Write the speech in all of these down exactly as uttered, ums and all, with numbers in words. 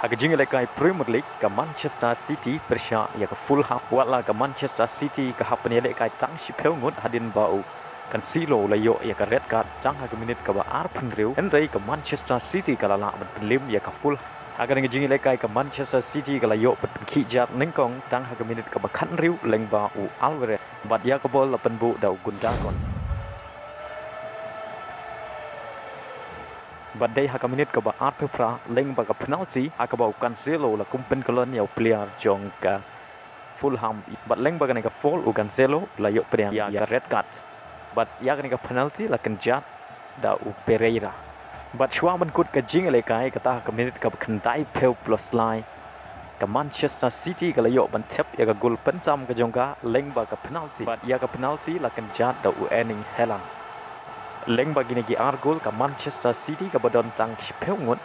Ha ka jingïalehkai Premier League, ka Manchester City pyrshah ïa ka Fulham. Watla ka Manchester City ka hap ban ïalehkai tang shiphew ngut hadien ba u Cancelo u la ïoh ïa ka red card tang ha ka minit kaba arphew hynriew, hynrei ka Manchester City ka la lah ban pynlem ïa ka Fulham. Ha kane ka jingïalehkai ka Manchester City ka la ïoh ban pynkhih jar nyngkong tang ha ka minit kaba khathynriew lyngba u Alvarez, bad ïa ka bol la pynbuh da u Gundogan. Bad dei ha ka minit kaba arphew phra lyngba ka penalty, ha kaba u Cancelo u la kum pynkyllon ïa u player jong ka Fulham. Bad lyngba kane ka foul u Cancelo u la ïoh pdiang ïa ka red card. Bad ïa kane ka penalty la kynjat da u Pereira. Bad shuwa ban kut ka jingïalehkai, kata ha ka minit kaba khyndaiphew plus lai, ka Manchester City ka la ïoh ban thep ïa ka gol pyntam ka jong ka lyngba ka penalty. Bad ïa ka penalty la kynjat da u Erling Haaland. Lyngba kine ki ar gol, ka Manchester City kaba don tang shiphew ngut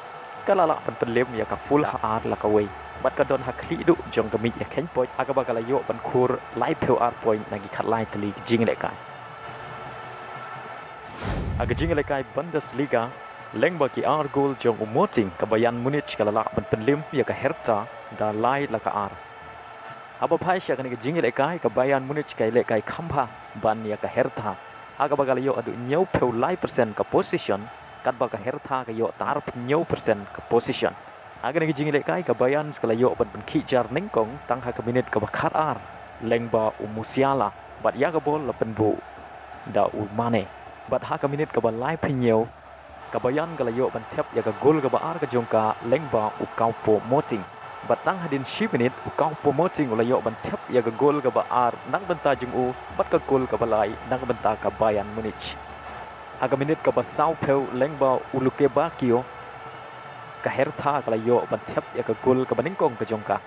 ka la lah ban pynlem ïa ka Fulham ar la kawei. Bad ka don ha khlieh duh jong ka miej ïakheiñ point, ha kaba ka la ïoh ban khur laiphew ar point na ki khatlai tylli ki jingïalehkai. Ha ka jingïalehkai Bundesliga, lyngba ki ar gol jong u Moting, ka Bayern Munich ka la lah ban pynlem ïa ka Hertha da lai la ka ar. Haba phai sha kane ka jingïalehkai, ka Bayern Munich ka ïalehkai kham bha ban ïa ka Hertha, ha kaba ka la ïoh haduh hynñiewphew lai percent ka possession, katba ka Hertha ka ïoh tang arphew hynñiew percent ka possession. Ha kane ka jingïalehkai ka Bayern ka la ïoh ban pynkhih jar nyngkong tang ha ka minit kaba khatar lyngba u Musiala, bad ïa ka bol la pynbuh da u Mane. Bad ha ka minit kaba laiphew hynñiew, ka Bayern ka la ïoh ban thep ïa ka gol kaba ar ka jong ka lyngba u Choupo-Moting. Bad tang hadien shi minit u Choupo-Moting u la ïoh ban thep ïa ka gol kaba ar na ka bynta jong u, bad ka gol kaba lai na ka bynta ka Bayern Munich. Ha ka minit kaba sawphew lyngba u Luke Bacchio, ka Hertha ka la ïoh ban thep ïa ka gol kaba nyngkong ka jong ka.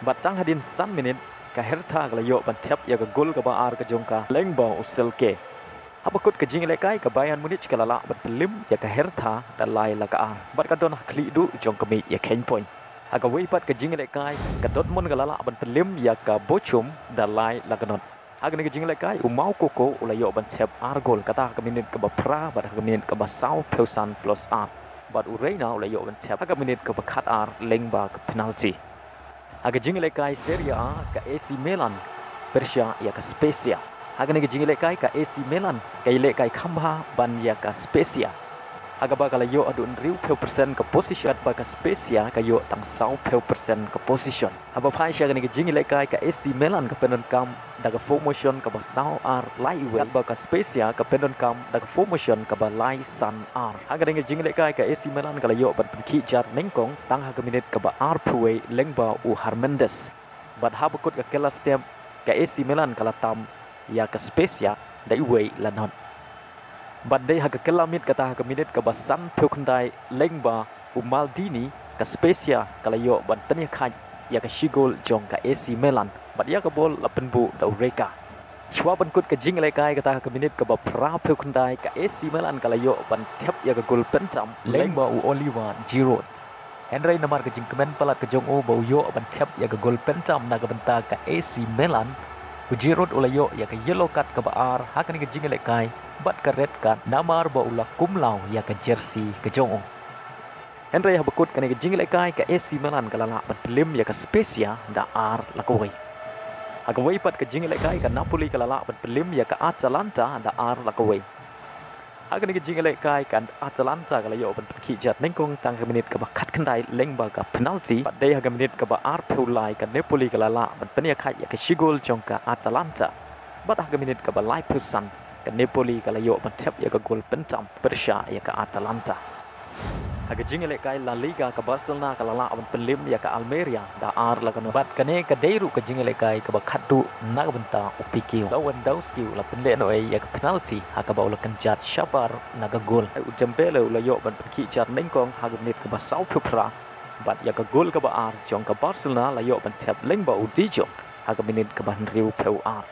Bad tang hadien san minit, ka Hertha ka la ïoh ban thep ïa ka gol kaba ar ka jong ka lyngba u Selke. Haba kut ka jingïalehkai, ka Bayern Munich ka la lah ban pynlem ïa ka Hertha da lai la ka ar, bad ka don ha khlieh duh jong ka miej ïakheiñ point. Ha kawei pat ka jingïalehkai, ka Dortmund ka la lah ban pynlem ïa ka Bochum da lai la ka not. Ha kane ka jingïalehkai, u Moukoko u la ïoh ban thep ar gol, kata ha ka minit kaba phra bad ha ka minit kaba sawphew san plus ar. Bad u Reina u la ïoh ban thep ha ka minit kaba khatar lyngba ka penalty. Ha ka jingïalehkai Serie A, ka A C Milan pyrshah ïa ka Spezia. Ha kane ka jingïalehkai ka A C Milan ka ïalehkai kham bha ban ïa ka Spezia, ha kaba ka la ïoh haduh hynriewphew percent ka possession, katba ka Spezia ka ïoh tang sawphew percent ka possession. Haba phai sha kane ka jingïalehkai, ka A C Milan ka pyndonkam da ka formation kaba saw ar lai wei, katba ka Spezia ka pyndonkam da ka formation kaba lai san ar. Ha kane ka jingïalehkai ka A C Milan ka la ïoh ban pynkhih jar nyngkong tang ha ka minit kaba arphew wei lyngba u Hernandez. Bad haba kut ka kylla step, ka A C Milan ka la tam ïa ka Spezia da iwei la not. Bad dei ha ka kylla miet, kata ha ka minit kaba sanphew khyndai lyngba u Maldini, ka Spezia ka la ïoh ban pynïakhaid ïa ka shi gol jong ka A C Milan, bad ïa ka bol la pynbuh da u Reka. Shuwa ban kut ka jingïalehkai, kata ha ka minit kaba phraphew khyndai, ka A C Milan ka la ïoh ban thep ïa ka gol pyntam lyngba u Oliver Giroud. Hynrei namar ka jingkmen palat ka jong u ba u ïoh ban thep ïa ka gol pyntam na ka bynta ka A C Milan, u Giroud u la ïoh ïa ka yellow card kaba ar ha kane ka jingïalehkai bad ka red card namar ba u la kumlaw ïa ka jersey ka jong u. Hynrei haba kut kane ka jingïalehkai, ka A C Milan ka la lah ban pynlem ïa ka Spezia da ar la kawei. Ha kawei pat ka jingïalehkai, ka Napoli ka la lah ban pynlem ïa ka Atalanta da ar la kawei. Ha kane ka jingïalehkai, ka Atalanta ka la ïoh ban pynkhih jar nyngkong tang ha ka minit kaba khatkhyndai lyngba ka penalty. Bad dei ha ka minit kaba arphew lai, ka Napoli ka la lah ban pynïakhaid ïa ka shi gol jong ka Atalanta. Bad ha ka minit kaba laiphew san, ka Napoli ka la ïoh ban thep ïa ka gol pyntam pyrshah ïa ka Atalanta. Ha ka jingïalehkai La Liga, ka Barcelona ka la lah ban pynlem ïa ka Almeria da ar la ka not. Bad kane ka dei ruh ka jingïalehkai kaba khatduh na ka bynta u Pique. U Lewandowski u la pynlehnohei ïa ka penalty ha kaba u la kynjat shabar na ka gol. U Dembele u la ïoh ban pynkhih jar nyngkong ha ka minit kaba sawphew phra, bad ïa ka gol kaba ar jong ka Barcelona la ïoh ban thep lyngba u De Jong ha ka minit kaba hynriewphew ar.